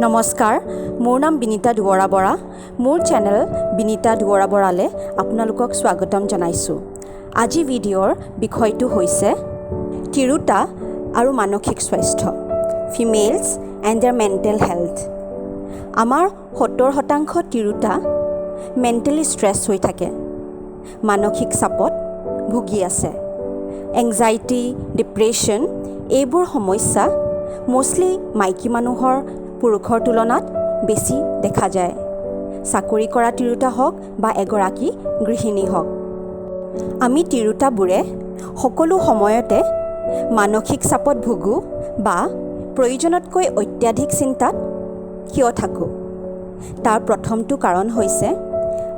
নমস্কাৰ, মোৰ নাম বিনীতা দুৱৰা বৰা। মোৰ চেনেল বিনীতা দুৱৰা বৰালৈ আপোনালোকক স্বাগতম জনাইছোঁ। আজি ভিডিঅ'ৰ বিষয়টো হৈছে তিৰোতা আৰু মানসিক স্বাস্থ্য, females and their mental health। আমাৰ 70% তিৰোতা মেণ্টেলি ষ্ট্ৰেছ হৈ থাকে, মানসিক চাপত ভুগি আছে। এংজাইটি, ডিপ্ৰেশ্যন এইবোৰ সমস্যা ম'ষ্টলি মাইকী মানুহৰ পুৰুষৰ তুলনাত বেছি দেখা যায়, চাকৰি কৰা তিৰোতা হওক বা এগৰাকী গৃহিণী হওক। আমি তিৰোতাবোৰে সকলো সময়তে মানসিক চাপত ভুগোঁ বা প্ৰয়োজনতকৈ অত্যাধিক চিন্তাত কিয় থাকোঁ? তাৰ প্ৰথমটো কাৰণ হৈছে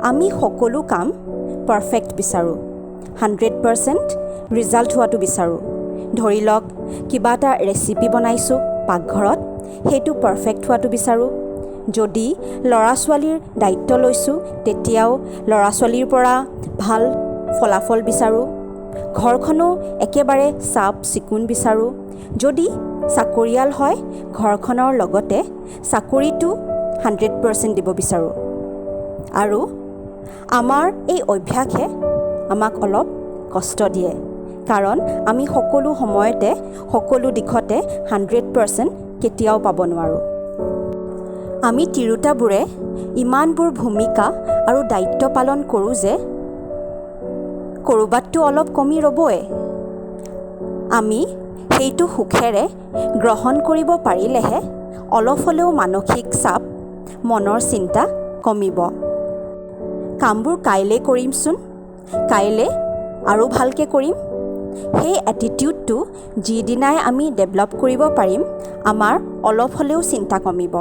আমি সকলো কাম পাৰফেক্ট বিচাৰোঁ, 100% ৰিজাল্ট হোৱাটো বিচাৰোঁ। ধৰি লওক, কিবা এটা ৰেচিপি বনাইছোঁ পাকঘৰত, সেইটো পাৰফেক্ট হোৱাটো বিচাৰোঁ। যদি ল'ৰা ছোৱালীৰ দায়িত্ব লৈছোঁ, তেতিয়াও ল'ৰা ছোৱালীৰ পৰা ভাল ফলাফল বিচাৰোঁ। ঘৰখনো একেবাৰে চাফ চিকুণ বিচাৰোঁ। যদি চাকৰিয়াল হয়, ঘৰখনৰ লগতে চাকৰিটো 100% দিব বিচাৰোঁ। আৰু আমাৰ এই অভ্যাসে আমাক অলপ কষ্ট দিয়ে, কাৰণ আমি সকলো সময়তে সকলো দিশতে 100% কেতিয়াও পাব নোৱাৰোঁ। আমি তিৰোতাবোৰে ইমানবোৰ ভূমিকা আৰু দায়িত্ব পালন কৰোঁ যে ক'ৰবাততো অলপ কমি ৰ'বই। আমি সেইটো সুখেৰে গ্ৰহণ কৰিব পাৰিলেহে অলপ হ'লেও মানসিক চাপ, মনৰ চিন্তা কমিব। কামবোৰ কাইলৈ কৰিমচোন, কাইলৈ আৰু ভালকৈ কৰিম, সেই এটিটিউডটো যিদিনাই আমি ডেভেলপ কৰিব পাৰিম, আমাৰ অলপ হ'লেও চিন্তা কমিব।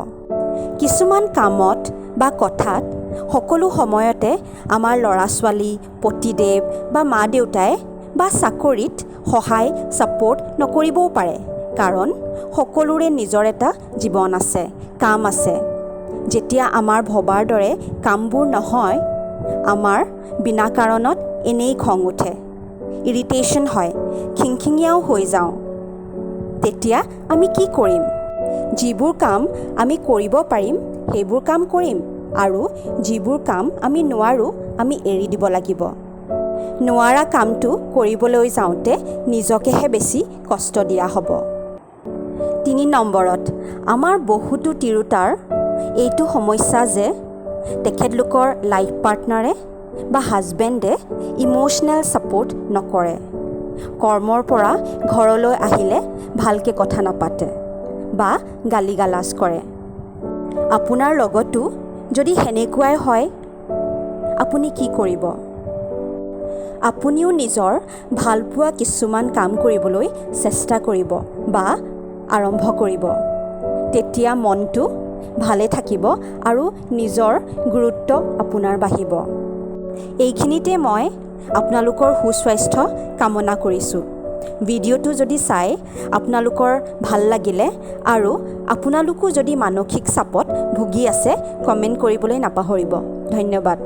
কিছুমান কামত বা কথাত সকলো সময়তে আমাৰ ল'ৰা ছোৱালী, পতিদেৱ বা মা দেউতাই বা চাকৰিত সহায়, ছাপোৰ্ট নকৰিবও পাৰে, কাৰণ সকলোৰে নিজৰ এটা জীৱন আছে, কাম আছে। যেতিয়া আমাৰ ভবাৰ দৰে কামবোৰ নহয়, আমাৰ বিনা কাৰণত এনেই খং উঠে, ইৰিটেশ্যন হয়, খিংখিঙীয়াও হৈ যাওঁ। তেতিয়া আমি কি কৰিম? যিবোৰ কাম আমি কৰিব পাৰিম, সেইবোৰ কাম কৰিম আৰু যিবোৰ কাম আমি নোৱাৰোঁ, আমি এৰি দিব লাগিব। নোৱাৰা কামটো কৰিবলৈ যাওঁতে নিজকেহে বেছি কষ্ট দিয়া হ'ব। 3 নম্বৰত, আমাৰ বহুতো তিৰোতাৰ এইটো সমস্যা যে তেখেতলোকৰ লাইফ পাৰ্টনাৰে বা হাজবেণ্ডে ইম'শ্যনেল ছাপোৰ্ট নকৰে। কৰ্মৰ পৰা ঘৰলৈ আহিলে ভালকৈ কথা নাপাতে বা গালি গালাজ কৰে। আপোনাৰ লগতো যদি সেনেকুৱাই হয়, আপুনি কি কৰিব? আপুনিও নিজৰ ভালপোৱা কিছুমান কাম কৰিবলৈ চেষ্টা কৰিব বা আৰম্ভ কৰিব। তেতিয়া মনটো ভালে থাকিব আৰু নিজৰ গুৰুত্ব আপোনাৰ বাঢ়িব। এইখিনিতে মই আপোনালোকৰ সুস্বাস্থ্য কামনা কৰিছোঁ। ভিডিঅ'টো যদি চাই আপোনালোকৰ ভাল লাগিলে আৰু আপোনালোকো যদি মানসিক চাপত ভুগি আছে, কমেণ্ট কৰিবলৈ নাপাহৰিব। ধন্যবাদ।